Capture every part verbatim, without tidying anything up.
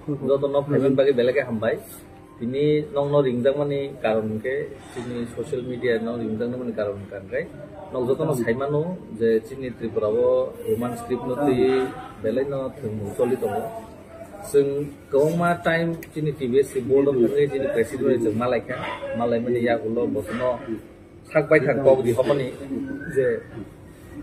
Jotono phaimani bagwi belai khe hambai. Tini nokno ringjakmani karon hwnkhe chini social media no ringjakmani karon hwnkhe nok jotono saimano je chini Tripura o Roman script no twi belai no thwngmung choli tongo. Chwng kwbangma time chini T B S C board o thangwi chini president bai chwng malaikha, malaimani yagulo bosono sak baithang kok rihormani je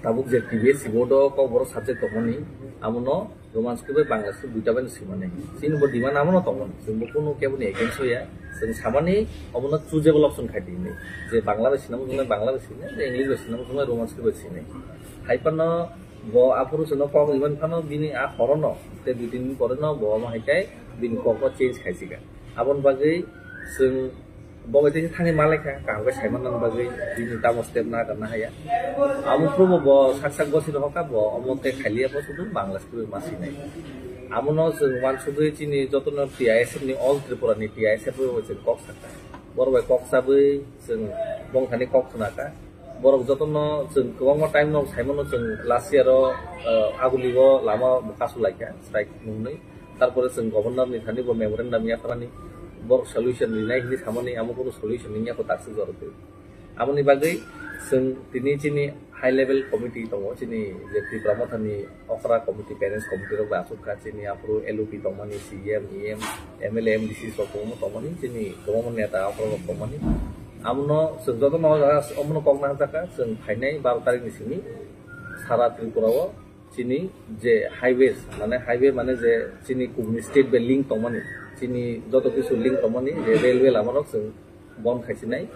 tabuk je T B S C board o kokborok subject tongmani, amono Roman script bai Bangla script duita bai no swimani. Chini bo demand amono tongmani, chwngbo kunu keboni against oya. Chwng samani omono choosable option khai di hinwi. Je Bangla bai sinamo chwngnai Bangla bai sinai, je English bai sinamo chwngnai Roman script bai sinai. Hai phano bo aphuru chwngno kok riman phano bini a horono, tei dui tin din pore no bo omo hai khe bini kokbo change khai sika. Aboni bagwi chwng bo bai teisa thangwi malaikha, kaham khe saimanna bagwi bini tamo step na kana haya. Amo phuru bo, bo sak sak gosi rohorkha, bo omo tei khailiya bo sudu Bangla script ma sinai. Amono chwng uansugwi chini jotono T I S F ni, All Tripura ni T I S F bai chwng kok sakha. Borok bai kok chabwi chwng bongthani kok khna kha. Borok jotono chwng kwbangma time no saimano chwng last year o, uh, Aguli o lama bo kasu laikha strike nungwi. Tarpore chwng governor ni thani bo memorandum yapharani borok solution rinai hinwi samani amo kunu solution wngya kho taksuk jorok twi. Aboni bagwi chwng tini chini high level committee tongo, chini je Tipra Motha ni okra committee, parents committee rok bai achuk kha, chini aphuru L O P tongmani, C M, E M, M L A, M D C rok kwbangma tongmani, chini kwbangma neta okra rok tongmani. Amono chwng jotono o jaga omono kok nang jakha, chwng phainai baro tarik ni simi sara Tripura o chini je highways, mane highway mane je chini kubuni state bai link tongmani, chini joto kisu link tongmani, je railway lama rok chwng bon khaisinai.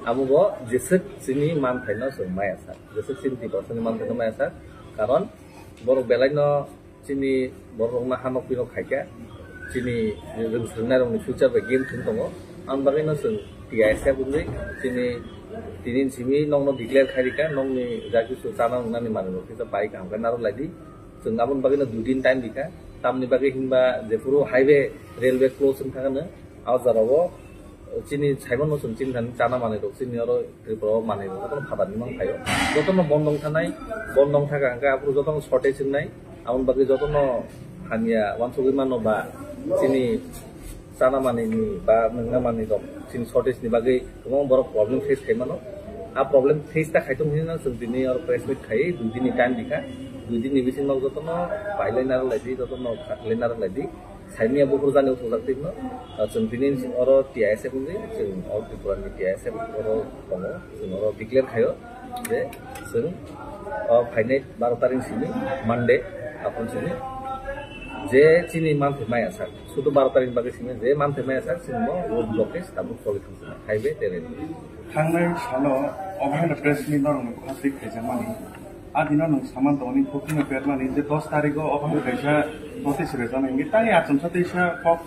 Amo bo jeswk chini manthaino chwng maya sak, jeswk chini Tiprasani manthaino maya sak, karon borok belai no chini borok rokno ha nokpino khaikha, chini rwng swrwngnairokni future bai game thwng tongo. Aboni bagwino chwng T I S F wngwi chini tini simi nokno declare khai rikha, nokni ja kisu chana wngnani manwirok kisa bai kaham khe narwk lai di. Chwng aboni bagwino dui din time rikha, tamni bagwi hinba jephuru highway, railway close wng thangano, a jora o chini saimano chwng chini thani chana manwirok chini oro Tripura o manwirok jotono phatarni mang phaio. Jotono bondong thanai, bondong thaka hwnkhe aphuru jotono shortage wngnai, aboni bagwi jotono hamya uansugwi mano ba chini chana manwini ba nwngna manwirok chini shortage ni bagwi kwbangma borok problem face khai mano. A problem face ta khai tong hinwi no chwng tini oro press meet khai dui din ni time rikha, dui din ni bisingo jotono pailai narwk lai di, jotono khaklai narwk lai di. Saimya buphuru jani uthukjak twi phano, ah, chwng tini oro T I S F wngwi, chwng All Tripura ni T I S F oro tongo, chwng oro declare khaio je chwng, ah, phainai baro tarik simi Monday, aphuru simi je chini manthai maya sak, sudu baro tarik bagwi simi je manthai maya sak, chwng bo road blockage tabuk choli thang sini, highway tei railway. Thangnai salo obo haino press meet norokni bukhasik khaijakmani. A dino nwng saman tongni booking no permani je dos tarikh o obo hai kaisa notice rwjaknai hwnkhe tei achomsa teisa kok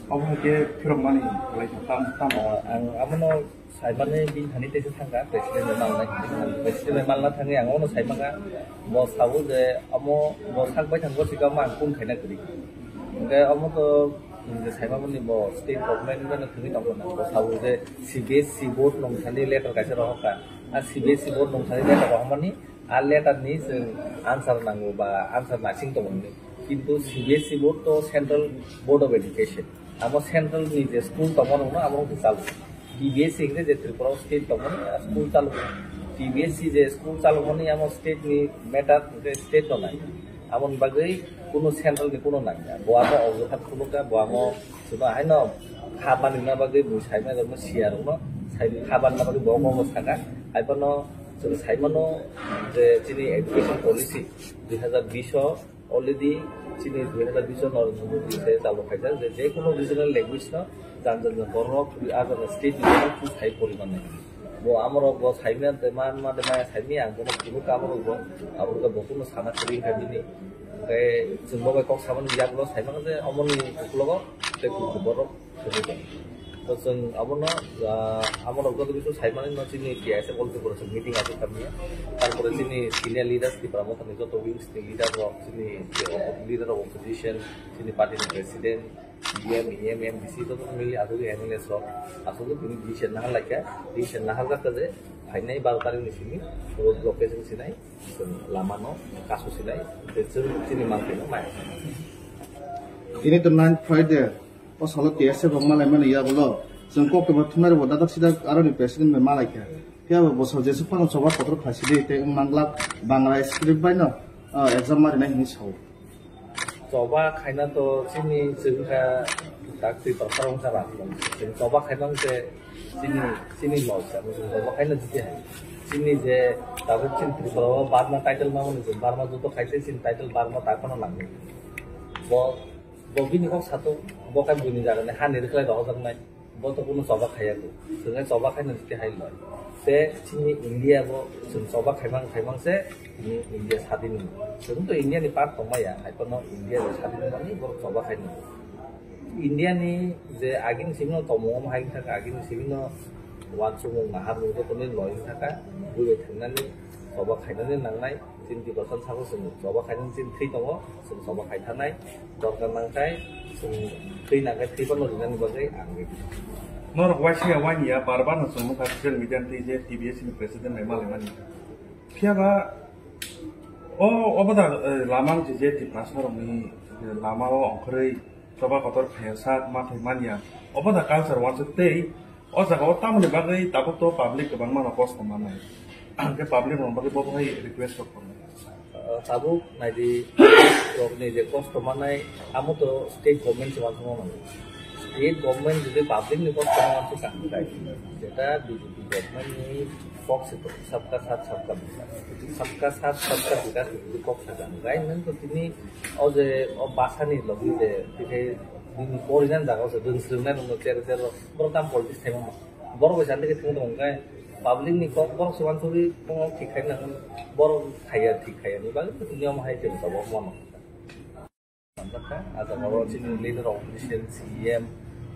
obo hai khe phirokmani kwlai kha tam tam. Ah, ang abono saimani bini thani teisa thangkha, president bai malna hinwi. President bai malna thangwi ang abono saimanga, bo sao je omo bo sak baithang gosika omo ang kun khaina kwrwi. Hwnkhe omo to nwng je saimani bo state government bai no thangwi tongkha na, bo sao je C B S C board nung thani letter kaisa rohorkha. A C B S C board nung thani letter rohormani, a letter ni chwng answer nango ba answer naising tongo hinwi. Kintu C B S C board to Central Board of Education. Amo central ni je school tongma rokno amo rok chalo. C B S C hwnkhe je Tripura o state tongmani a school chalo. C B S C je school chalomani amo state ni matter hwnkhe state no nai. Amoni bagwi kuno central ni kuno nangya. Bo amo ojohat phunukya, bo amo chwngno haino kha manwina bagwi bui saimai rokno siya rokno sai kha manna bagwi bo omo saka. Haiphano chwng saimano je chini education policy dui hazar bish o already chini dui hazar bish o Narendra Modi se chalo khaijak je, je kuno regional language no jan jan jan borok a jan state ni borok sai poriman nai. Bo amorok bo saimya de man ma de maya saimya ang bono phunukha amorok bo, amorok bo kuno sana kwrwi wngkha bini. Hwnkhe chwng bo bai kok samani yagulo saimano je omoni uklogo tei kuku borok kwrwi tongo. To chwng abono, ah, amorok joto kisu saimani no chini T I S F All Tripura chwng meeting aswk kha manya. Tarpore chini senior leaders, Tipra Motha ni joto wings ni leader rok, chini leader of opposition, chini party ni president, D M, E M, M D C joto mili aswk M L As rok aswk tini decision nahar laikha, decision nahar jakha je phainai baro tarik ni simi road blockade wng sinai. Chwng lama no kasu sinai, tei chwng chini manthai no maya. Tini to ninth Friday, o salo T S F rok malai mani yagulo. Chwng kok tongma thumnai rokbo dadak sidak aroni president bai malai kha. Phiya bo bosor jesuk phano choba kotor khaisidi tei wng manglak Bangla script bai no, ah, exam marinai hinwi sao. Choba khaina to chini chwngkha tak twi torsa rong chara. Chwng choba khaimang se chini, chini loss, chwng choba khaina jiti hai. Chini je tabuk chini Tripura o Burma title ma mani chwng Burma judo khaise chini title Burma tak phano nangni. Bo, bo bini kok sato, bo khai buini jaga ni hani rwkhlai rohorjaknai. Bo to kunu choba khaiya ko. Chwng choba khaina jiti hai loi. Te chini India bo chwng choba khaimang khaimang se chini India sadin. Chwng to India ni part tongmaya, hai kono India ni sadin mani bo choba khaina. India ni je agini simi no tomung hai thang agini simi no wansukmung nahar mung to kunu loi thaka bui bai thangnani choba khainani nangnai. Chini Tiprasa sabo chwng choba khainani chini thwi tongo, chwng choba khai thanai, dorkar nangkhe chwng thwi nangkhe thwi phano rinani bagwi ang ready. Norok waisa ya wani ya, bar bar no chwng nukha social media ni twi je T B S ni president bai malai mani. Phiya ba o, obo da, eh, lama wngse je Tiprasa rokni, eh, lama o ongkhorwi choba kotor khaiya sak ma thai manya. Obo da culture wansuk tei o jaga o tamoni bagwi tabuk to public kwbangma no kosto manai. Hwnkhe public rok bagwi bo hai request rok khornai. Ah, tabuk naidi rokni je kosto manai, amo to state government se wansukma manai. State government jodi public ni kosto no wansuk kaham khai, jeta B J P government ni kok se to, sabka sath sabka vikas. Sabka sath sabka vikas ni kok sakha khai nang to tini o je o basa ni logi je tini original jaga o se dun srwngnai rok no cher cher rok borok tam politics thaima. Borok bai sandi khe thung tong khe public ni kok borok se wansugwi kok thik khai nang borok khaiya thik khaiya ni bagwi niyom hai tong tabok mano. Sanjakha, ajak oro chini leader of opposition, C E M,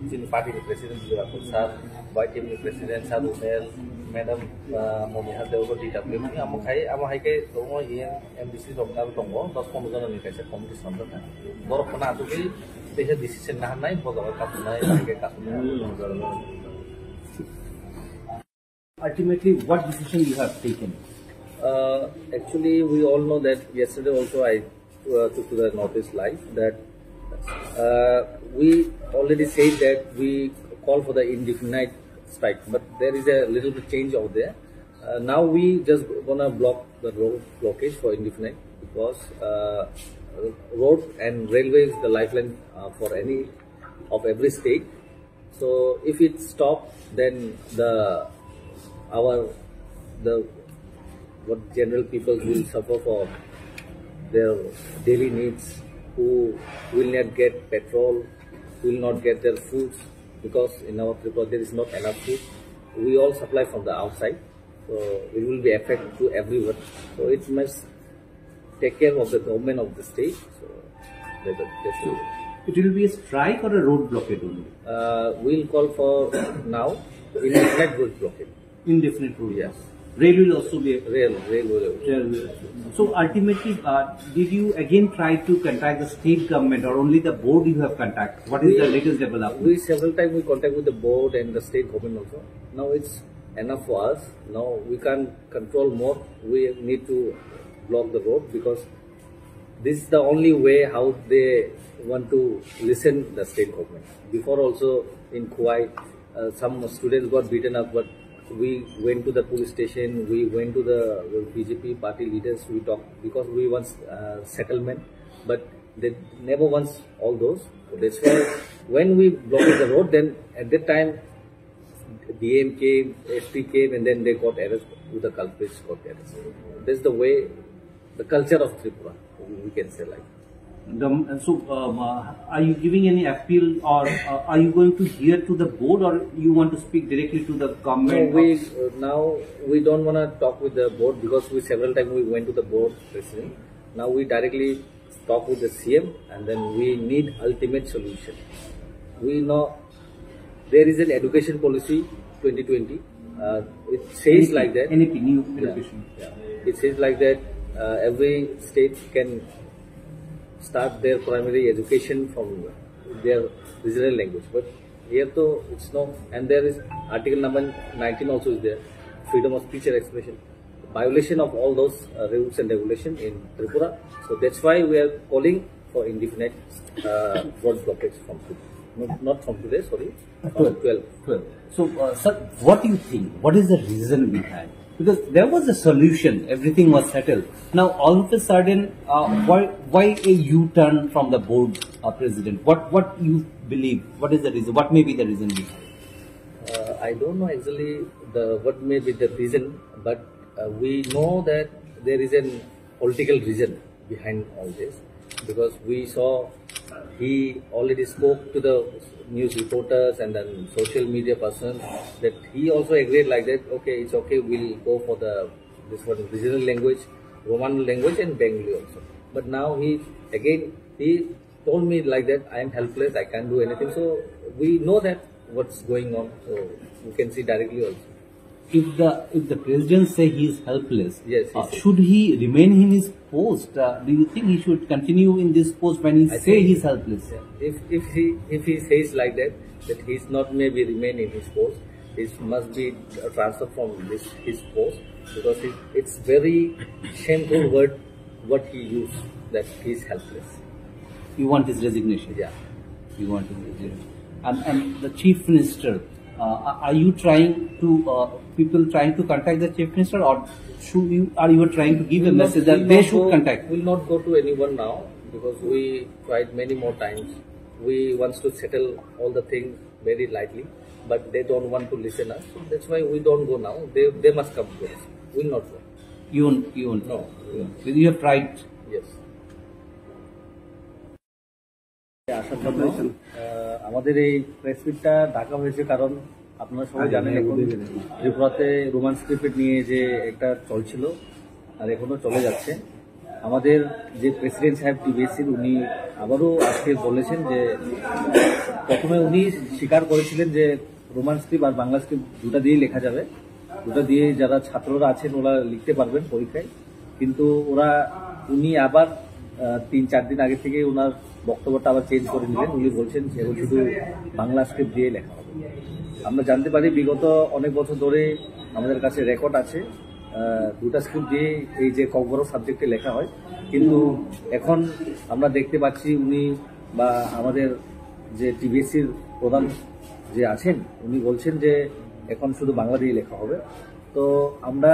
chini party ni president Bijay Rakhar sir, Y T M ni president sir Ruhel, madam, ah, Momiha Dewgor D W ni amo khai, amo hai khe tongo E M, M D C rok aro tongo, dos pondro jona ni kaisa committee sanjakha. Borok khana atugwi teisa decision naharnai, bojago kasunai, hai khe kasunai. Ultimately, what decision you have taken? Uh, actually, we all know that yesterday also I, uh, took to the notice live that, uh, we already said that we call for the indefinite strike, but there is a little bit change over there. Uh, now we just gonna block the road blockage for indefinite because, uh, road and railway is the lifeline, uh, for any of every state. So if it stop, then the, our, the, what general people will suffer for their daily needs, who will not get petrol, will not get their foods, because in our Tripura there is not enough food. We all supply from the outside, so it will be affect to everyone. So it must take care of the government of the state. So that's a, that's a It will be a strike or a road blockade only? Uh, we'll call for now indefinite road blockade. Indefinite road. Yes. Rail will also be a Rail, rail will. Rail will. So ultimately, uh, did you again try to contact the state government, or only the board you have contacted? What is the We, latest development? We several times we contact with the board and the state government also. Now it's enough for us. Now we can't control more. We need to block the road because this is the only way how they want to listen the state government. Before also in Khowai, uh, some students got beaten up, but we went to the police station, we went to the B J P party leaders, we talked because we want, uh, settlement, but they never wants all those. So that's why when we blocked the road, then at that time D M came, S P came, and then they got arrested. The culprits got arrested. That's the way, the culture of Tripura, we can say like. The, so, um, uh, are you giving any appeal, or, uh, are you going to hear to the board, or you want to speak directly to the government? No, we, of uh, now we don't wanna talk with the board because we several times we went to the board president. Now we directly talk with the C M, and then we need ultimate solution. We know there is an education policy twenty twenty. Uh, it says N E P, like that. N E P, new Yeah, education. Yeah. It says like that, uh, every state can start their primary education from their regional language, but here though it's no, and there is Article number nineteen also is there, freedom of speech and expression, violation of all those, uh, rules and regulation in Tripura. So that's why we are calling for indefinite uh, road blockage from today. Not, not from today, sorry, from twelve. Twelve. So, uh, sir, what do you think? What is the reason behind? Because there was a solution, everything was settled. Now, all of a sudden, uh, why why a U-turn from the board uh, president? What what you believe? What is the reason? What may be the reason behind? Uh, I don't know actually the what may be the reason, but uh, we know that there is an political reason behind all this, because we saw he already spoke to the news reporters and then social media persons that he also agreed like that, okay, it's okay, we'll go for the this one regional language, Roman language and Bengali also. But now he again he told me like that, I am helpless, I can't do anything. So we know that what's going on. So you can see directly also. If the if the president say he is helpless, yes, uh, should he remain in his post? Uh, do you think he should continue in this post when he I say think he's helpless? Yeah. If if he if he says like that, that he's not maybe remain in his post, he must be uh, transferred from this his post, because it, it's very shameful word what he used, that he's helpless. You want his resignation? Yeah. You want his resignation. And, and the chief minister, uh, are you trying to, uh, people trying to contact the chief minister, or should you, are you trying to give a message that they should contact? We'll not go to anyone now because we tried many more times. We wants to settle all the things very lightly, but they don't want to listen us. So that's why we don't go now. They, they must come to us. We'll not go. You won't, you won't. No. You have tried. Yes. আসার জন্য। আহ, আমাদের এই প্রেস মিটটা ডাকা হয়েছে কারণ আপনারা সবাই জানেন, এখন ত্রিপুরাতে রোমান স্ক্রিপ্ট নিয়ে যে একটা চলছিল, আর এখনো চলে যাচ্ছে। আমাদের যে প্রেসিডেন্ট সাহেব টিবিএসসির, উনি আবারও আজকে বলেছেন যে প্রথমে উনি স্বীকার করেছিলেন যে রোমান স্ক্রিপ্ট আর বাংলা স্ক্রিপ্ট দুটা দিয়েই লেখা যাবে, দুটা দিয়ে যারা ছাত্ররা আছেন ওরা লিখতে পারবেন পরীক্ষায়। কিন্তু ওরা, উনি আবার আহ, তিন চার দিন আগে থেকে ওনার বক্তব্যটা আবার চেঞ্জ করে নিলেন। উনি বলছেন যে এখন শুধু বাংলা স্ক্রিপ্ট দিয়ে লেখা হবে। আমরা জানতে পারি বিগত অনেক বছর ধরে আমাদের কাছে রেকর্ড আছে, আহ, দুটা স্ক্রিপ্ট দিয়ে এই যে ককবরক সাবজেক্টে লেখা হয়, কিন্তু এখন আমরা দেখতে পাচ্ছি উনি বা আমাদের যে টিবিএসসির প্রধান যে আছেন, উনি বলছেন যে এখন শুধু বাংলা দিয়ে লেখা হবে। তো আমরা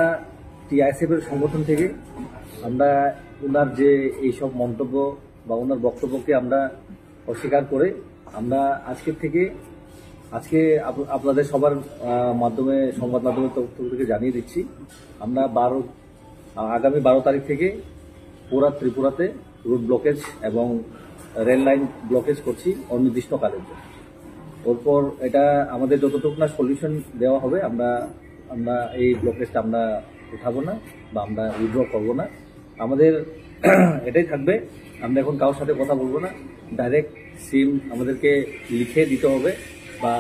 টিআইএসএফ এর সংগঠন থেকে আমরা ওনার যে এইসব মন্তব্য বা ওনার বক্তব্যকে আমরা অস্বীকার করে আমরা আজকের থেকে, আজকে আপ-, আপনাদের সবার আহ, মাধ্যমে, সংবাদ মাধ্যমের তরফ থেকে জানিয়ে দিচ্ছি, আমরা বারো আ-, আগামী বারো তারিখ থেকে পুরা ত্রিপুরাতে রোড ব্লকেজ এবং রেল লাইন ব্লকেজ করছি অনির্দিষ্টকালের জন্য। ওরপর এটা আমাদের যতটুকু না সলিউশন দেওয়া হবে, আমরা, আমরা এই ব্লকেজটা আমরা উঠাবো না বা আমরা উইথড্র করবো না। আমাদের এটাই থাকবে, আমরা এখন কারোর সাথে কথা বলবো না, ডাইরেক্ট সিম আমাদেরকে লিখে দিতে হবে বা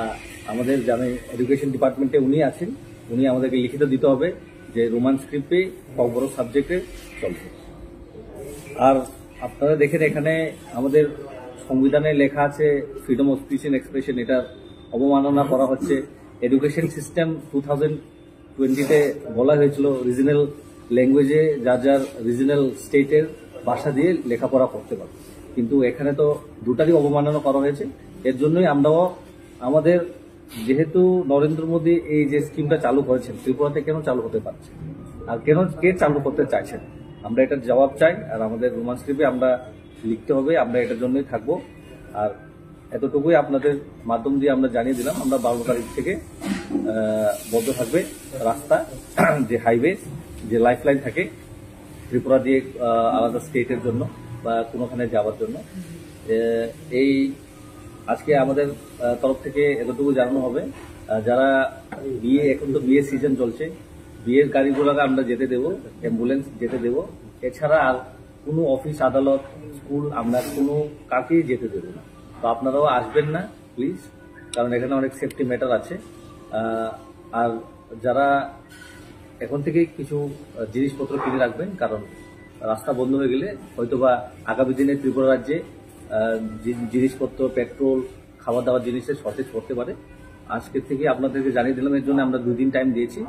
আমাদের জানে এডুকেশন ডিপার্টমেন্টে উনি আছেন, উনি আমাদেরকে লিখিত দিতে হবে যে রোমান স্ক্রিপ্টে ককবরক সাবজেক্টে চলছে। আর আপনারা দেখেন এখানে আমাদের সংবিধানে লেখা আছে freedom of speech and expression, এটা অবমাননা করা হচ্ছে। এডুকেশন সিস্টেম টু থাউজেন্ড টোয়েন্টিতে বলা হয়েছিল রিজনাল ল্যাঙ্গুয়েজে যার যার রিজনাল স্টেটের ভাষা দিয়ে লেখাপড়া করতে পারবে, কিন্তু এখানে তো দুটারই অবমাননা করা হয়েছে। এর জন্যই আমরাও আমাদের যেহেতু নরেন্দ্র মোদী এই যে স্কিমটা চালু করেছেন, ত্রিপুরাতে কেন চালু হতে পারছে আর কেন কে চালু করতে চাইছেন, আমরা এটার জবাব চাই। আর আমাদের রোমান স্ক্রিপ্টে আমরা লিখতে হবে, আমরা এটার জন্যই থাকবো। আর এতটুকুই আপনাদের মাধ্যম দিয়ে আমরা জানিয়ে দিলাম, আমরা বারো তারিখ থেকে আহ, বন্ধ থাকবে রাস্তা, যে হাইওয়ে, যে লাইফলাইন থাকে ত্রিপুরা দিয়ে আহ, আলাদা স্টেটের জন্য বা কোনোখানে যাওয়ার জন্য। এ, এই আজকে আমাদের আহ, তরফ থেকে এতটুকু জানানো হবে, আহ, যারা বিয়ে, এখন তো বিয়ের সিজন চলছে, বিয়ের গাড়ি ঘোড়াকে আমরা যেতে দেবো, অ্যাম্বুলেন্স যেতে দেবো। এছাড়া আর কোনো অফিস আদালত, স্কুল আমরা কোনো কাউকেই যেতে দেবো না। তো আপনারাও আসবেন না প্লিজ, কারণ এখানে অনেক সেফটি ম্যাটার আছে। আহ, আর যারা এখন থেকে কিছু আহ, জিনিসপত্র কিনে রাখবেন, কারণ রাস্তা বন্ধ হয়ে গেলে হয়তো বা আগামী দিনে ত্রিপুরা রাজ্যে আহ, জি- জিনিসপত্র, পেট্রোল, খাবার দাবার জিনিসের শর্টেজ পড়তে পারে। আজকে থেকে আপনাদেরকে জানিয়ে দিলাম, এর জন্য আমরা দুদিন টাইম দিয়েছি।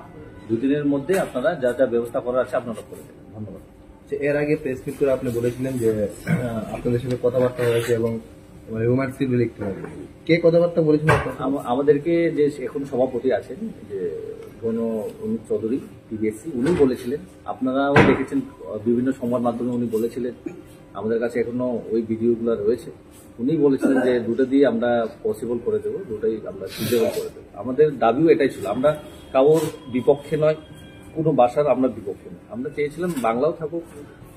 দুদিনের মধ্যে আপনারা যা যা ব্যবস্থা করার আছে আপনারা করে দেবেন। ধন্যবাদ। যে এর আগে প্রেস মিট করে আপনি বলেছিলেন যে আহ, আপনাদের সাথে কথাবার্তা হয়েছে এবং মানে রোমান্স সিরিজ লিখতে হবে। কে কথাবার্তা বলেছিল আপনার সাথে? আম-, আমাদেরকে যে এখন সভাপতি আছেন, যে গণ অনুপ চৌধুরী, টিবিএসসি, উনি বলেছিলেন, আপনারাও দেখেছেন, আহ, বিভিন্ন সংবাদ মাধ্যমে উনি বলেছিলেন, আমাদের কাছে এখনো ওই ভিডিওগুলো রয়েছে। উনি বলেছিলেন যে দুটো দিয়ে আমরা পসিবল করে দেবো, দুটোই আমরা ফিজিবল করে দেবো। আমাদের দাবিও এটাই ছিল, আমরা কারোর বিপক্ষে নয়, কোনো ভাষার আমরা বিপক্ষে নয়। আমরা চেয়েছিলাম বাংলাও থাকুক,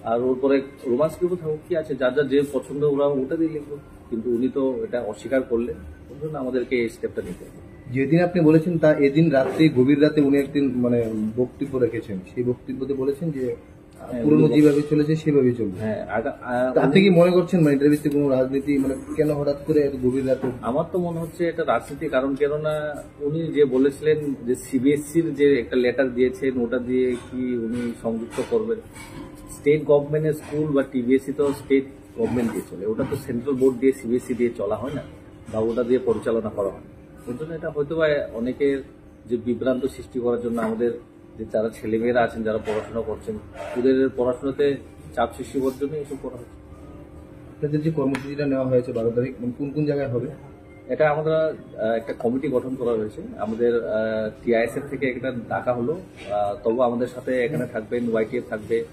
আর ওর পরে রোমান্স গ্রুপও থাকুক, কি আছে, যার যার যে পছন্দ ওরা ওটা দিয়ে লিখবো। কিন্তু উনি তো এটা অস্বীকার করলেন, ওর জন্য আমাদেরকে এই স্টেপটা নিতে হবে। যেদিন আপনি বলেছেন তা এদিন রাত্রে, গভীর রাতে উনি একদিন মানে বক্তব্য রেখেছেন। সেই বক্তব্যতে বলেছেন যে আহ, হ্যাঁ, পুরনো উনি যেভাবে চলেছে সেভাবেই চলবে। হ্যাঁ, আগা-, আহ, তা আপনি উনি কি মনে করছেন মানে এটার ভিত্তিতে কোনো রাজনীতি মানে কেন হঠাৎ করে এত গভীর রাতে? আমার তো মনে হচ্ছে এটা রাজনীতি, কারণ কেননা উনি যে বলেছিলেন যে সিবিএসসির যে একটা লেটার দিয়েছেন ওটা দিয়ে কি উনি সংযুক্ত করবেন। স্টেট গভর্নমেন্টের স্কুল বা টিবিএসসি তো স্টেট গভর্নমেন্ট দিয়ে চলে, ওটা তো সেন্ট্রাল বোর্ড দিয়ে, সিবিএসসি দিয়ে চলা হয় না বা ওটা দিয়ে পরিচালনা করা হয় না। ওর জন্য এটা হয়তো বা অনেকের যে বিভ্রান্ত সৃষ্টি করার জন্য, আমাদের যে যারা ছেলেমেয়েরা আছেন, যারা পড়াশোনা করছেন, ওদের পড়াশোনাতে চাপ সৃষ্টি করার জন্য এসব করা হচ্ছে। আপনাদের যে কর্মসূচিটা নেওয়া হয়েছে বারো তারিখ, মানে কোন কোন জায়গায় হবে? এটা আমরা আহ, একটা কমিটি গঠন করা হয়েছে আমাদের টিআইএসএফ থেকে, একটা ডাকা হলো। আহ, তবু আমাদের সাথে এখানে থাকবেন, ওয়াইটিএফ থাকবে,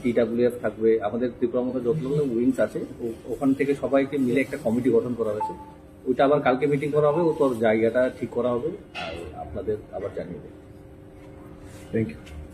টিডাব্লিউএফ থাকবে, আমাদের ত্রিপুরা মতো যত উইংস আছে, ও- ওখান থেকে সবাইকে মিলে একটা কমিটি গঠন করা হয়েছে। ওইটা আবার কালকে মিটিং করা হবে, ও তোর জায়গাটা ঠিক করা হবে, আর আপনাদের আবার জানিয়ে দেবো। Thank you.